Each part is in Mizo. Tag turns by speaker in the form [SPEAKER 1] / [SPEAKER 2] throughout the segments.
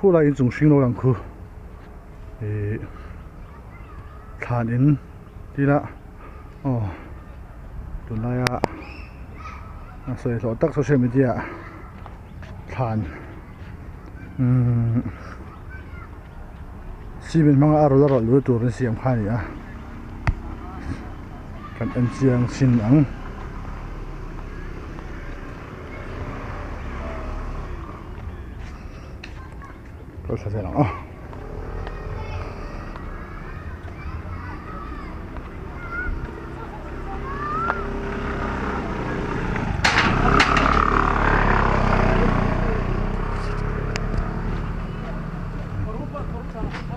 [SPEAKER 1] Khulai inchung hring lo lang khu ih thlan in tila aw tunlaia a sawi hlawh tak social media ah thlan umm cement hmanga a rawlh a rawlh lut tur an siam kha a ni a kan en chiang chin ang. Kal thla zel ang aw.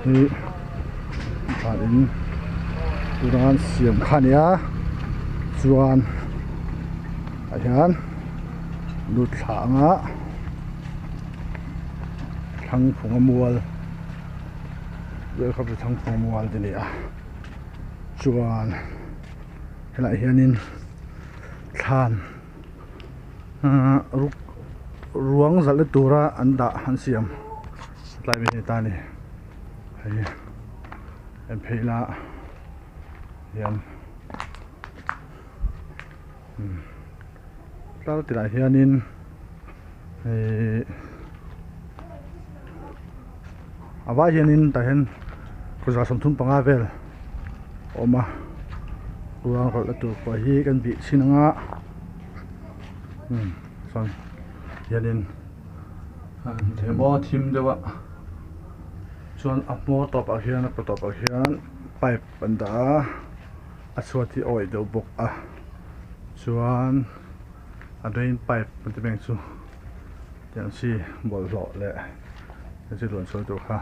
[SPEAKER 1] Hi chuanin tunah siam kha a nia chuan ah hian lut thla anga Thlangphunga mual welcome to Thlangphunga mual te ni a chuan helaiah hianin thlan ahh ruk ruang zalh na tura an dah an siam tlai mai hi a ta a ni hei en phei ila hian tlar tirah hianin ihh a vai hianin tah hian kawza 35 vel a awm a ruang rawlh na tur pawh hi kan bih chhin anga umm chuan hianin emaw thim deuh a chuan a hmawr tawpah hian a kaw tawpah hian pipe an dah a. A chhuat hi a awih deuh bawk a chuan a drain pipe an ti mai ang chu tiang chi bawlhhlawh leh hei chu luan chhuah tur kha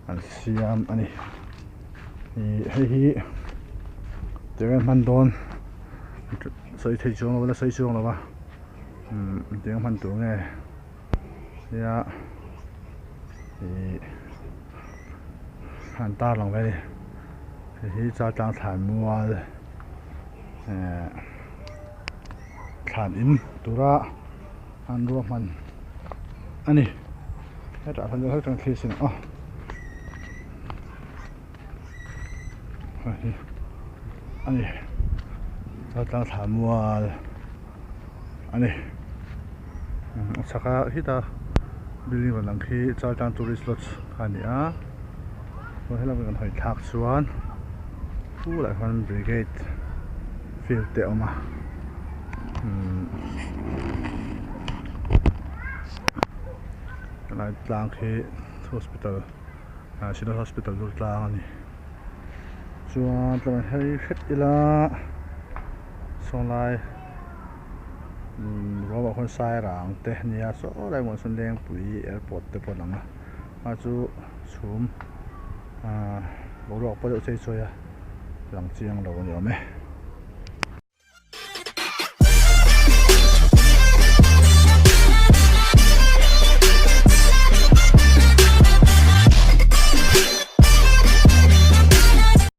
[SPEAKER 1] an siam a ni ih hei hi tiang hian hman dawn sawi thei chuang lo a la sawi chuang lo a umm tiang hman tur nge nia ih an tar lang ve a ni. Hei hi Chaltlang thlan mual ehh thlan in tura an ruahman a ni hetah hian hetah hian thli sin aw hei hi a ni Chaltlang thlan mual a ni a chhaka hita building rawn lang khi Chaltlang tourist lodge kha a ni a. Chuan helai kan hawi thlak chuan phulah hian brigade field te a awm a umm helai tlang khi hospital ah Shillong hospital chu tlang a ni chuan tlawmah hian hei hret ila sawnglai umm ruam ah khuan sairang te a nia saw lai hmunah sawn lengpui airport te pawh a lang a. A chu chhum ahh boruak pawh deuh chei chawi a lang chiang lo a ni awm e.